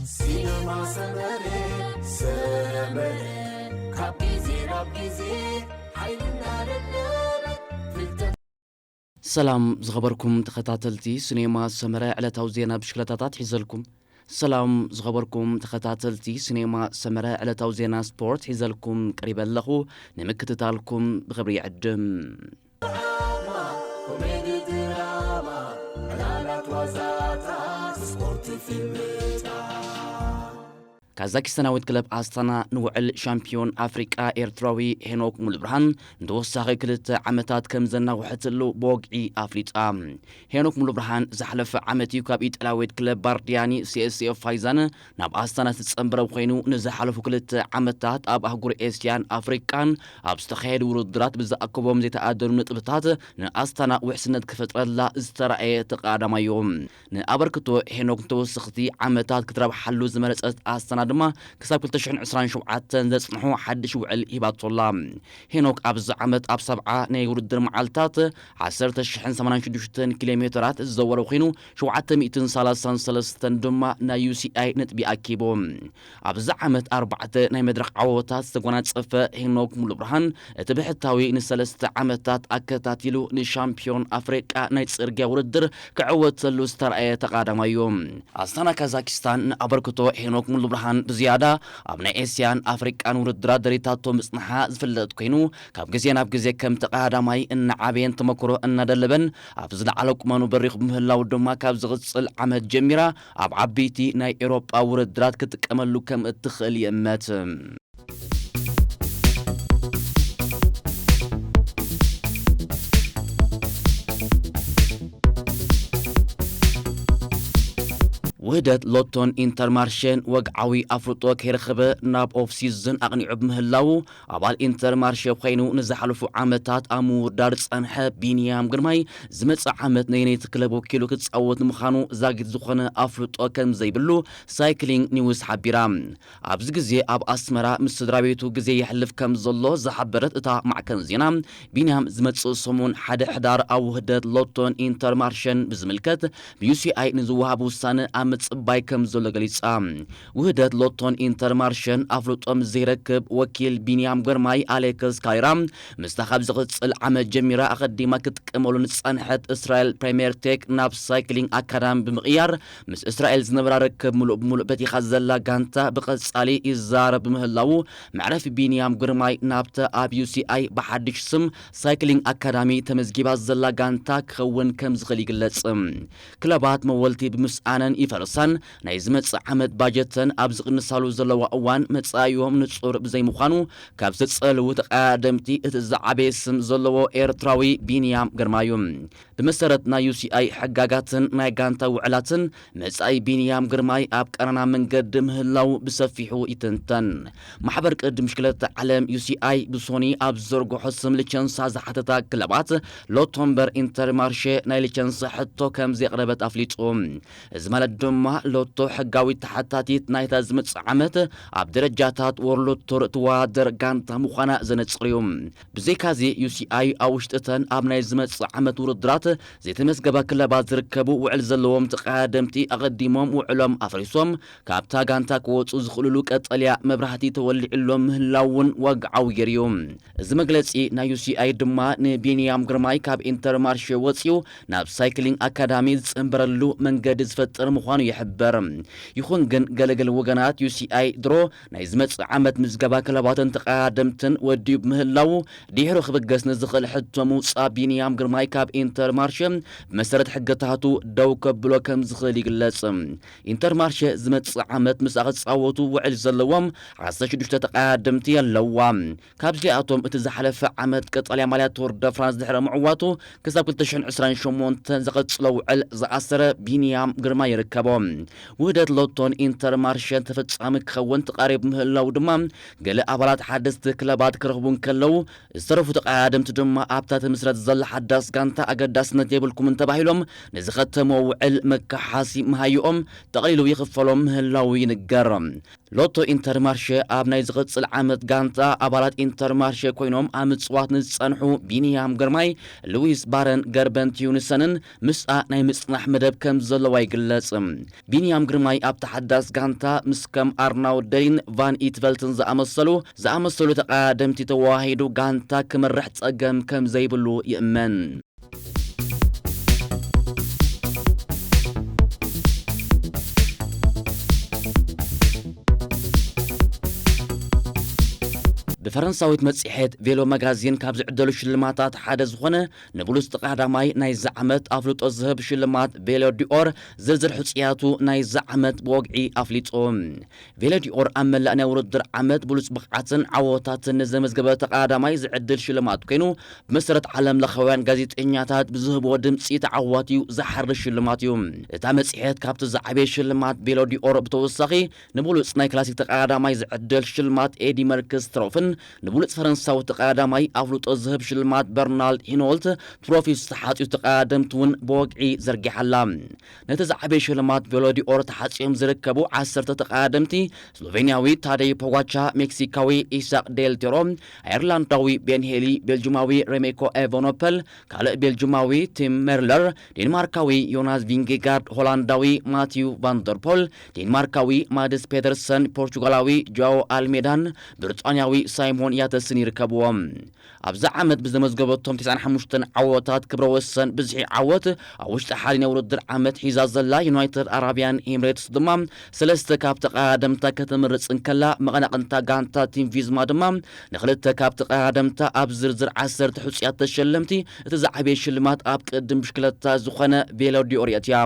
ሲነማ ሰመረ፣ ሰመረ፣ ካብ ግዜ ናብ ግዜ ሓይልና ደለበ፣ ፍልጠት። ሰላም ዝኸበርኩም ተኸታተልቲ ሲኔማ ሰመረ፣ ዕለታዊ ዜና ብሽክለታታት ሒዘልኩም። ሰላም ዝኸበርኩም ተኸታተልቲ ሲኔማ ሰመረ፣ ዕለታዊ ዜና ስፖርት ሒዘልኩም ቀሪበ ኣለኹ። ንምክትታልኩም ብኽብሪ ይዕድም። ድራማ፣ ኮሜዲ ድራማ፣ ዕላላት ዋዛታት፣ ስፖርት ፊልምታት። ካዛኪስታናዊት ክለብ ኣስታና ንውዕል ሻምፒዮን ኣፍሪቃ ኤርትራዊ ሄኖክ ሙሉብርሃን ንተወሳኺ ክልተ ዓመታት ከም ዘናውሐትሉ ብወግዒ ኣፍሊጣ። ሄኖክ ሙሉብርሃን ዝሓለፈ ዓመት እዩ ካብ ኢጣልያዊት ክለብ ባርዲያኒ ሲ ኤስ ኤፍ ፋይዛን ናብ ኣስታና ዝተጸንበረ ኮይኑ፣ ንዝሓለፉ ክልተ ዓመታት ኣብ ኣህጉር ኤስያን ኣፍሪቃን ኣብ ዝተኻየዱ ውድድራት ብዝኣከቦም ዘይተኣደኑ ነጥብታት ንኣስታና ውሕስነት ክፈጥረላ ዝተራእየ ተቐዳዳማዮ። ንኣበርክቶ ሄኖክ ንተወሰኽቲ ዓመታት ክትረብሓሉ ዝመረጸት ኣስታና ድማ ክሳብ ክልተ ሽሕን ዕስራን ሸውዓተን ዘጽንሖ ሓድሽ ውዕል ሂባቶላ። ሄኖክ ኣብዚ ዓመት ኣብ ሰብዓ ናይ ውድድር መዓልታት ዓሰርተ ሽሕን ሰማንያን ሽዱሽተን ኪሎ ሜተራት ዝዘወረ ኮይኑ፣ ሸውዓተ ሚእትን ሰላሳን ሰለስተን ድማ ናይ ዩ ሲ ኣይ ነጥቢ ኣኪቡ። ኣብዚ ዓመት ኣርባዕተ ናይ መድረኽ ዓወታት ዝተጎናጸፈ ሄኖክ ሙሉብርሃን፣ እቲ ብሕታዊ ንሰለስተ ዓመታት ኣከታቲሉ ንሻምፒዮን ኣፍሪቃ ናይ ጽርግያ ውድድር ክዕወተሉ ዝተራእየ ተቐዳዳማዩ። ኣስታና ካዛኪስታን ንኣበርክቶ ሄኖክ ሙሉብርሃን ብዝያዳ ኣብ ናይ ኤስያን ኣፍሪቃን ውድድራት ደሪታቶ ምጽንሓ ዝፍለጥ ኮይኑ፣ ካብ ግዜ ናብ ግዜ ከም ተቐዳዳማይ እናዓበየን ተመክሮ እናደለበን ኣብ ዝለዓለ ቁመኑ በሪኹ ብምህላው ድማ ካብ ዝቕጽል ዓመት ጀሚራ ኣብ ዓበይቲ ናይ ኤውሮጳ ውድድራት ክትጥቀመሉ ከም እትኽእል ይእመት። ውህደት ሎቶን ኢንተርማርሸን ወግዓዊ ኣፍልጦ ከይረኸበ ናብ ኦፍ ሲዝን ኣቕኒዑ ብምህላው፣ ኣባል ኢንተርማርሸ ኮይኑ ንዝሓለፉ ዓመታት ኣብ ምውዳር ዝጸንሐ ቢንያም ግርማይ፣ ዝመጽእ ዓመት ነየነይቲ ክለብ ወኪሉ ክጻወት ምዃኑ ዛጊት ዝኾነ ኣፍልጦ ከም ዘይብሉ ሳይክሊንግ ኒውስ ሓቢራ። ኣብዚ ግዜ ኣብ ኣስመራ ምስ ስድራ ቤቱ ግዜ የሕልፍ ከም ዘሎ ዝሓበረት እታ ማዕከን ዜና፣ ቢንያም ዝመጽእ ሰሙን ሓደ ሕዳር ኣብ ውህደት ሎቶን ኢንተርማርሸን ብዝምልከት ብ ዩ ሲ ኣይ ንዝወሃብ ውሳነ ኣብ ምጽባይ ከም ዘሎ ገሊጻ። ውህደት ሎቶን ኢንተርማርሸን ኣፍልጦ ምስ ዘይረክብ ወኪል ቢንያም ግርማይ ኣሌክስ ካይራ፣ ምስታ ካብ ዝቕጽል ዓመት ጀሚራ ኣቐዲማ ክትጥቀመሉ ንጸንሐት እስራኤል ፕሪምየር ቴክ ናብ ሳይክሊንግ ኣካዳሚ ብምቕያር፣ ምስ እስራኤል ዝነበራ ርክብ ምሉእ ብምሉእ በቲኻ ዘላ ጋንታ ብቐጻሊ ይዛረብ ብምህላዉ፣ መዕረፊ ቢንያም ግርማይ ናብታ ኣብ ዩ ሲ ኣይ ብሓድሽ ስም ሳይክሊንግ ኣካዳሚ ተመዝጊባ ዘላ ጋንታ ክኸውን ከም ዝኽእል ይግለጽ። ክለባት መወልቲ ብምስኣነን ይፈርሳን፣ ናይ ዝመጽእ ዓመት ባጀተን ኣብ ዝቕንሳሉ ዘለዋ እዋን፣ መጻኢኦም ንጹር ብዘይምዃኑ፣ ካብ ዝተጸልዉ ተቐዳደምቲ እቲ ዝዓበየ ስም ዘለዎ ኤርትራዊ ቢንያም ግርማዩ። ብመሰረት ናይ ዩ ሲ ኣይ ሕጋጋትን ናይ ጋንታ ውዕላትን፣ መጻኢ ቢንያም ግርማይ ኣብ ቀረና መንገዲ ምህላው ብሰፊሑ ይትንተን። ማሕበር ቅድድም ብሽክለታ ዓለም ዩ ሲ ኣይ ብሶኒ ኣብ ዝዘርግሖ ስም ሊቸንሳ ዝሓተታ ክለባት፣ ሎቶ እምበር ኢንተርማርሼ ናይ ሊቸንሳ ሕቶ ከም ዘቕረበት ኣፍሊጡ። እዚ ማለት ድማ ሎቶ ሕጋዊት ተሓታቲት ናይታ ዝመጽእ ዓመት ኣብ ደረጃታት ወርልድ ቱር ትወዳደር ጋንታ ምዃና ዘነጽር እዩ። ብዘይካዚ ዩ ሲ ኣይ ኣብ ውሽጢ እተን ኣብ ናይ ዝመጽእ ዓመት ውድድራት ዘይተመዝገባ ክለባት ዝርከቡ ውዕል ዘለዎም ተቐዳደምቲ ኣቐዲሞም ውዕሎም ኣፍሪሶም ካብታ ጋንታ ክወጹ ዝኽእሉሉ ቀጠልያ መብራህቲ ተወሊዕሎም ምህላው እውን ወግዓዊ ገይሩ። እዚ መግለጺ ናይ ዩ ሲ ኣይ ድማ ንቢንያም ግርማይ ካብ ኢንተርማርሼ ወጺኡ ናብ ሳይክሊንግ ኣካዳሚ ዝጽንበረሉ መንገዲ ዝፈጥር ምዃኑ ይሕበር። ይኹን ግን ገለገለ ወገናት ዩ ሲ ኣይ ድሮ ናይ ዝመጽእ ዓመት ምዝገባ ክለባትን ተቐዳደምትን ወዲኡ ብምህላው ድሒሩ ክብገስ ንዝኽእል ሕቶ ምውጻእ ቢንያም ግርማይ ካብ ኢንተርማርሼ ብመሰረት ሕግታቱ ደው ከብሎ ከም ዝኽእል ይግለጽ። ኢንተርማርሼ ዝመጽእ ዓመት ምስኣ ክጻወቱ ውዕል ዘለዎም ዓሰርተ ሽዱሽተ ተቐዳደምቲ ኣለዋ። ካብዚኣቶም እቲ ዝሓለፈ ዓመት ቀጠልያ ማልያ ቱር ደ ፍራንስ ድሕሪ ምዕዋቱ ክሳብ ክልተ ሽሕን ዕስራን ሸሞንተን ዘቐጽሎ ውዕል ዝኣሰረ ቢንያም ግርማ ይርከቦ። ውህደት ሎቶን ኢንተርማርሸን ተፈጻሚ ክኸውን ተቓሪቡ ምህላው ድማ ገለ ኣባላት ሓደስቲ ክለባት ክረኽቡ እንከለዉ ዝተረፉ ተቐዳደምቲ ድማ ኣብታ ትምስረት ዘላ ሓዳስ ጋንታ ኣገዳስነት የብልኩምን ተባሂሎም ንዝኸተምዎ ውዕል መከሓሲ መሃይኦም ጠቕሊሉ ይኽፈሎም ምህላው ይንገር። ሎቶ ኢንተርማርሸ ኣብ ናይ ዝቕጽል ዓመት ጋንታ ኣባላት ኢንተርማርሸ ኮይኖም ኣብ ምጽዋት ንዝጸንሑ ቢንያም ግርማይ፣ ሉዊስ ባረን ገርበንት ዩንሰንን ምስኣ ናይ ምጽናሕ መደብ ከም ዘለዋ ይግለጽ። ቢንያም ግርማይ ኣብ ተሓዳስ ጋንታ ምስ ከም ኣርናውደይን ቫን ኢትቨልትን ዝኣመሰሉ ዝኣመሰሉ ተቐዳደምቲ ተዋሂዱ ጋንታ ክመርሕ ጸገም ከም ዘይብሉ ይእመን። ብፈረንሳዊት መጽሔት ቬሎ መጋዚን ካብ ዝዕደሉ ሽልማታት ሓደ ዝኾነ ንብሉጽ ተቐዳማይ ናይዚ ዓመት ኣፍልጦ ዝህብ ሽልማት ቬሎ ዲኦር ዝርዝር ሕጽያቱ ናይዚ ዓመት ብወግዒ ኣፍሊጡ። ቬሎ ዲኦር ኣብ መላእ ናይ ውድድር ዓመት ብሉጽ ብቕዓትን ዓወታትን ንዘመዝገበ ተቐዳማይ ዝዕድል ሽልማት ኮይኑ፣ ብመሰረት ዓለም ለኻውያን ጋዜጠኛታት ብዝህብዎ ድምጺ ተዓዋቲኡ ዝሓርድ ሽልማት እዩ። እታ መጽሔት ካብቲ ዝዓበየ ሽልማት ቬሎ ዲኦር ብተወሳኺ ንብሉጽ ናይ ክላሲክ ተቐዳዳማይ ዝዕደል ሽልማት ኤዲ መርክስ ትሮፍን ንብሉጽ ፈረንሳዊ ተቐዳዳማይ ኣፍልጦ ዝህብ ሽልማት በርናልድ ሂኖልት ትሮፊ ዝተሓጽዩ ተቐዳደምቲ እውን ብወግዒ ዘርጊሓ ኣላ። ነቲ ዝዓበየ ሽልማት ቬሎ ዲኦር ተሓጽዮም ዝርከቡ ዓሰርተ ተቐዳደምቲ፣ ስሎቬንያዊ ታደይ ፖጋቻ፣ ሜክሲካዊ ኢሳቅ ዴል ቴሮ፣ ኣየርላንዳዊ ቤን ሄሊ፣ ቤልጁማዊ ሬሜኮ ኤቨኖፐል፣ ካልእ ቤልጁማዊ ቲም ሜርለር፣ ዴንማርካዊ ዮናስ ቪንጌጋርድ፣ ሆላንዳዊ ማቲዩ ቫንደርፖል፣ ዴንማርካዊ ማድስ ፔተርሰን፣ ፖርቹጋላዊ ጃኦ ኣልሜዳን ብሪጣንያዊ ሳይሞን ያተስን ይርከብዎም። ኣብዚ ዓመት ብዘመዝገበቶም ተስዓን ሓሙሽተን ዓወታት ክብረ ወሰን ብዝሒ ዓወት ኣብ ውሽጢ ሓደ ናይ ውድድር ዓመት ሒዛ ዘላ ዩናይትድ ኣራብያን ኤምሬትስ ድማ ሰለስተ ካብ ተቐዳደምታ ከተምርጽ እንከላ፣ መቐናቕንታ ጋንታ ቲም ቪዝማ ድማ ንኽልተ ካብ ተቐዳደምታ ኣብ ዝርዝር ዓሰርተ ሕጹያት ተሸለምቲ እቲ ዝዓበየ ሽልማት ኣብ ቅድም ብሽክለታ ዝኾነ ቬሎ ዲኦር የእትያ።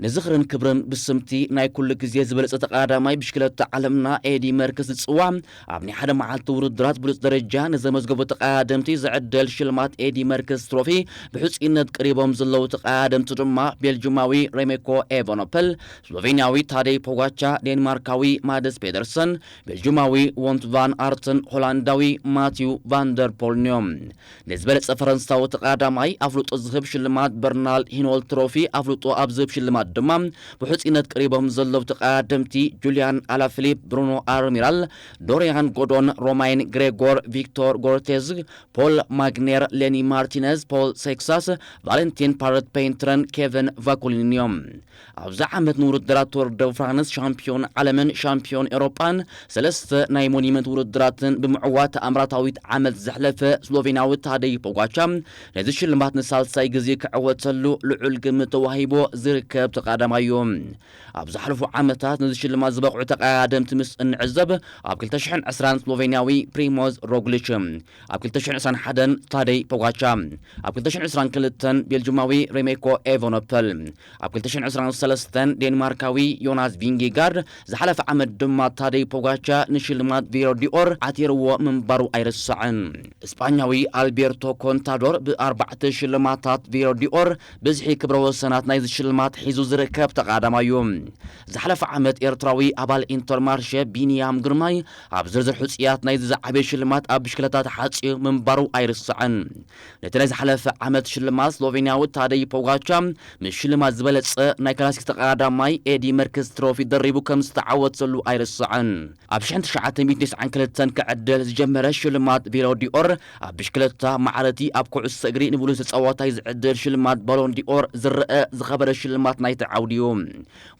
ንዝኽርን ክብርን ብስምቲ ናይ ኩሉ ግዜ ዝበለጸ ተቐዳዳማይ ብሽክለታ ዓለምና ኤዲ መርክስ ዝጽዋዕ፣ ኣብ ናይ ሓደ መዓልቲ ውድድራት ብሉጽ ደረጃ ንዘመዝገቡ ተቐዳደምቲ ዝዕደል ሽልማት ኤዲ መርክስ ትሮፊ ብሕጹይነት ቀሪቦም ዘለዉ ተቐዳደምቲ ድማ ቤልጁማዊ ሬሜኮ ኤቨኖፐል፣ ስሎቬንያዊ ታደይ ፖጋቻ፣ ዴንማርካዊ ማድስ ፔደርሰን፣ ቤልጁማዊ ዎንት ቫን ኣርትን ሆላንዳዊ ማቲዩ ቫንደርፖልን እዮም። ንዝበለጸ ፈረንሳዊ ተቐዳዳማይ ኣፍልጦ ዝህብ ሽልማት በርናልድ ሂኖልት ትሮፊ ኣፍልጦ ኣብ ዝህብ ሽልማት ድማ ብሕጹይነት ቀሪቦም ዘለዉ ተቐዳደምቲ ጁልያን ኣላፊሊፕ፣ ብሩኖ ኣርሚራል፣ ዶሪያን ጎዶን፣ ሮማይን ግሬጎር፣ ቪክቶር ጎርቴዝ፣ ፖል ማግኔር፣ ሌኒ ማርቲነዝ፣ ፖል ሴክሳስ፣ ቫለንቲን ፓረት ፔይንትረን ኬቨን ቫኩሊንን እዮም። ኣብዚ ዓመት ንውድድራት ቱር ደ ፍራንስ ሻምፒዮን ዓለምን ሻምፒዮን ኤውሮጳን ሰለስተ ናይ ሞኒመንት ውድድራትን ብምዕዋት ተኣምራታዊት ዓመት ዘሕለፈ ስሎቬንያዊ ታደይ ፖጋቻ ነዚ ሽልማት ንሳልሳይ ግዜ ክዕወተሉ ልዑል ግምት ተዋሂቦ ዝርከብ ተቐዳዳማይ እዩ። ኣብ ዝሓለፉ ዓመታት ነዚ ሽልማት ዝበቕዑ ተቐዳደምቲ ምስ እንዕዘብ፣ ኣብ ክልተ ሽሕን ዕስራን ስሎቬንያዊ ፕሪሞዝ ሮግሊች፣ ኣብ ክልተ ሽሕን ዕስራን ሓደን ታደይ ፖጋቻ፣ ኣብ ክልተ ሽሕን ዕስራን ክልተን ቤልጁማዊ ሬሜኮ ኤቨኖፐል፣ ኣብ ክልተ ሽሕን ዕስራን ሰለስተን ዴንማርካዊ ዮናስ ቪንጌጋርድ፣ ዝሓለፈ ዓመት ድማ ታደይ ፖጋቻ ንሽልማት ቬሎ ዲኦር ዓቲርዎ ምንባሩ ኣይርሳዕን። እስጳኛዊ ኣልቤርቶ ኮንታዶር ብኣርባዕተ ሽልማታት ቬሎ ዲኦር ብዝሒ ክብረ ወሰናት ናይዚ ሽልማት ሒዙ ዝርከብ ተቐዳዳማይ እዩ። ዝሓለፈ ዓመት ኤርትራዊ ኣባል ኢንተርማርሸ ቢንያም ግርማይ ኣብ ዝርዝር ሕጹያት ናይዚ ዝዓበየ ሽልማት ኣብ ብሽክለታ ተሓጽዩ ምንባሩ ኣይርሳዕን። ነቲ ናይ ዝሓለፈ ዓመት ሽልማት ስሎቬንያዊ ታደይ ፖጋቻ ምስ ሽልማት ዝበለጸ ናይ ክላሲክ ተቐዳዳማይ ኤዲ መርክስ ትሮፊ ደሪቡ ከም ዝተዓወተሉ ኣይርሳዕን። ኣብ ሽሕን ትሽዓተ ሚእትን ተስዓን ክልተን ክዕደል ዝጀመረ ሽልማት ቬሎ ዲኦር ኣብ ብሽክለታ ማዕረቲ ኣብ ኩዕሶ እግሪ ንብሉጽ ተጻዋታይ ዝዕደል ሽልማት ባሎን ዲኦር ዝረአ ዝኸበረ ሽልማት ናይቲ ዓውዲ እዩ።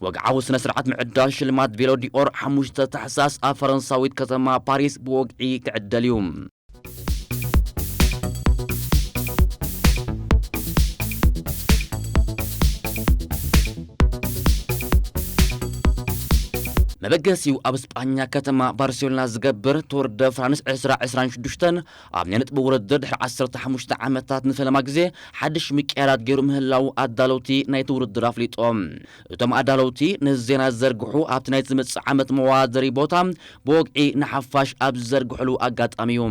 ወግዓዊ ስነ ስርዓት ምዕዳል ሽልማት ቬሎ ዲኦር ሓሙሽተ ታሕሳስ ኣብ ፈረንሳዊት ከተማ ፓሪስ ብወግዒ ክዕደል እዩ። መበገሲኡ ኣብ ስጳኛ ከተማ ባርሴሎና ዝገብር ቱር ደ ፍራንስ ዕስራ ዕስራን ሽዱሽተን ኣብ ናይ ነጥቢ ውድድር ድሕሪ ዓሰርተ ሓሙሽተ ዓመታት ንፈለማ ግዜ ሓድሽ ምቅያራት ገይሩ ምህላው ኣዳለውቲ ናይቲ ውድድር ኣፍሊጦም። እቶም ኣዳለውቲ ነዚ ዜና ዝዘርግሑ ኣብቲ ናይ ዝመጽእ ዓመት መዋዳደሪ ቦታ ብወግዒ ንሓፋሽ ኣብ ዝዘርግሕሉ ኣጋጣሚ እዩ።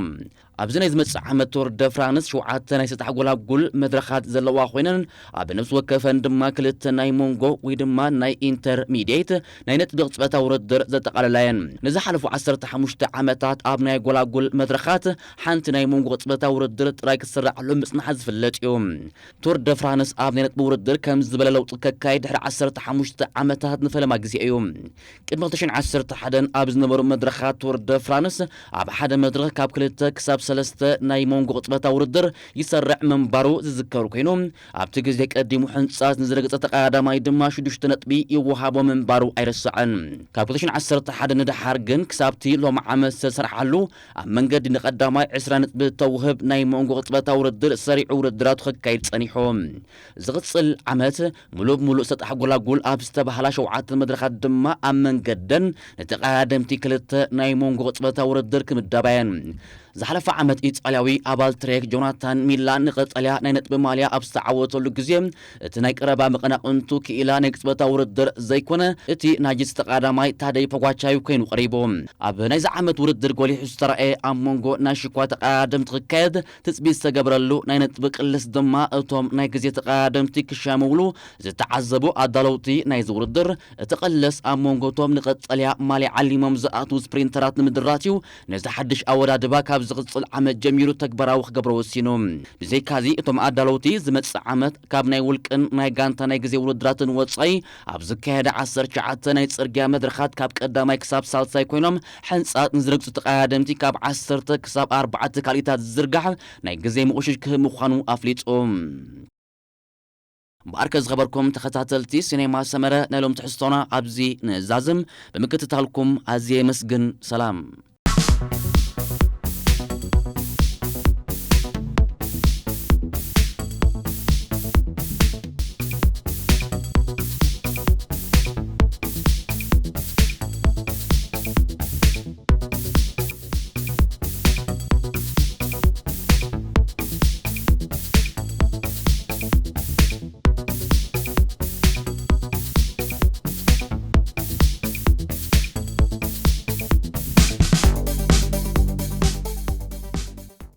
ኣብዚ ናይ ዝመጽእ ዓመት ቱር ደ ፍራንስ ሸውዓተ ናይ ሰጣሕ ጎላጉል መድረኻት ዘለዋ ኮይነን፣ ኣብ ነፍሲ ወከፈን ድማ ክልተ ናይ መንጎ ወይ ድማ ናይ ኢንተርሚዲየት ናይ ነጥቢ ቅጽበታ ውድድር ዘጠቓለላ እየን። ንዝሓለፉ ዓሰርተ ሓሙሽተ ዓመታት ኣብ ናይ ጎላጉል መድረኻት ሓንቲ ናይ መንጎ ቅጽበታ ውድድር ጥራይ ክትስራዓሉ ምጽናሓ ዝፍለጥ እዩ። ቱር ደ ፍራንስ ኣብ ናይ ነጥቢ ውድድር ከም ዝበለ ለውጢ ከካይድ ድሕሪ ዓሰርተ ሓሙሽተ ዓመታት ንፈለማ ግዜ እዩ። ቅድሚ ክልተ ሽሕን ዓሰርተ ሓደን ኣብ ዝነበሩ መድረኻት ቱር ደ ፍራንስ ኣብ ሓደ መድረኽ ካብ ክልተ ክሳብ ሰለስተ ናይ መንጎ ቅጽበታ ውድድር ይሰርዕ ምንባሩ ዝዝከር ኮይኑ፣ ኣብቲ ግዜ ቀዲሙ ሕንጻት ንዝረግጸ ተቐዳዳማይ ድማ ሽዱሽተ ነጥቢ ይወሃቦ ምንባሩ ኣይረሳዕን። ካብ ክልተ ሽሕን ዓሰርተ ሓደን ንደሓር ግን ክሳብቲ ሎም ዓመት ዝተሰርሓሉ ኣብ መንገዲ ንቐዳማይ ዕስራ ነጥቢ እተውህብ ናይ መንጎ ቅጽበታ ውድድር ሰሪዑ ውድድራቱ ከካይድ ጸኒሑ። ዝቕጽል ዓመት ምሉእ ብምሉእ ሰጣሕ ጎላጉል ኣብ ዝተባህላ ሸውዓተ መድረኻት ድማ ኣብ መንገደን ንተቐዳደምቲ ክልተ ናይ መንጎ ቅጽበታ ውድድር ክምደባ እየን። ዝሓለፈ ዓመት ኢጣልያዊ ኣባል ትሬክ ጆናታን ሚላን ንቐጠልያ ናይ ነጥቢ ማልያ ኣብ ዝተዓወተሉ ግዜ እቲ ናይ ቀረባ መቐናቕንቱ ክኢላ ናይ ቅጽበታ ውድድር ዘይኮነ እቲ ናጂስ ተቐዳማይ ታደይ ፖጓቻዩ ኮይኑ ቀሪቡ። ኣብ ናይዚ ዓመት ውድድር ጎሊሑ ዝተረኣየ ኣብ መንጎ ናይ ሽኳ ተቐዳደምቲ ክካየድ ትጽቢት ዝተገብረሉ ናይ ነጥቢ ቅልስ ድማ እቶም ናይ ግዜ ተቐዳደምቲ ክሻምውሉ ዝተዓዘቡ ኣዳለውቲ ናይዚ ውድድር እቲ ቅልስ ኣብ መንጎ እቶም ንቐጠልያ ማልያ ዓሊሞም ዝኣትዉ ስፕሪንተራት ንምድራት እዩ። ነዚ ሓድሽ ኣወዳድባ ካብ ዝቕጽል ዓመት ጀሚሩ ተግባራዊ ክገብሮ ወሲኑ። ብዘይካዚ እቶም ኣዳለውቲ ዝመጽእ ዓመት ካብ ናይ ውልቅን ናይ ጋንታ ናይ ግዜ ውድድራትን ወጻኢ ኣብ ዝካየደ ዓሰርተ ትሽዓተ ናይ ጽርግያ መድረኻት ካብ ቀዳማይ ክሳብ ሳልሳይ ኮይኖም ሕንጻት ንዝረግጹ ተቐዳደምቲ ካብ ዓሰርተ ክሳብ ኣርባዕተ ካልኢታት ዝዝርጋሕ ናይ ግዜ ምቑሽሽ ክህብ ምዃኑ ኣፍሊጡ። እምበኣርከ ዝኸበርኩም ተኸታተልቲ ሲኔማ ሰመረ ናይ ሎም ትሕዝቶና ኣብዚ ንዛዝም። ብምክትታልኩም ኣዝየ የመስግን። ሰላም።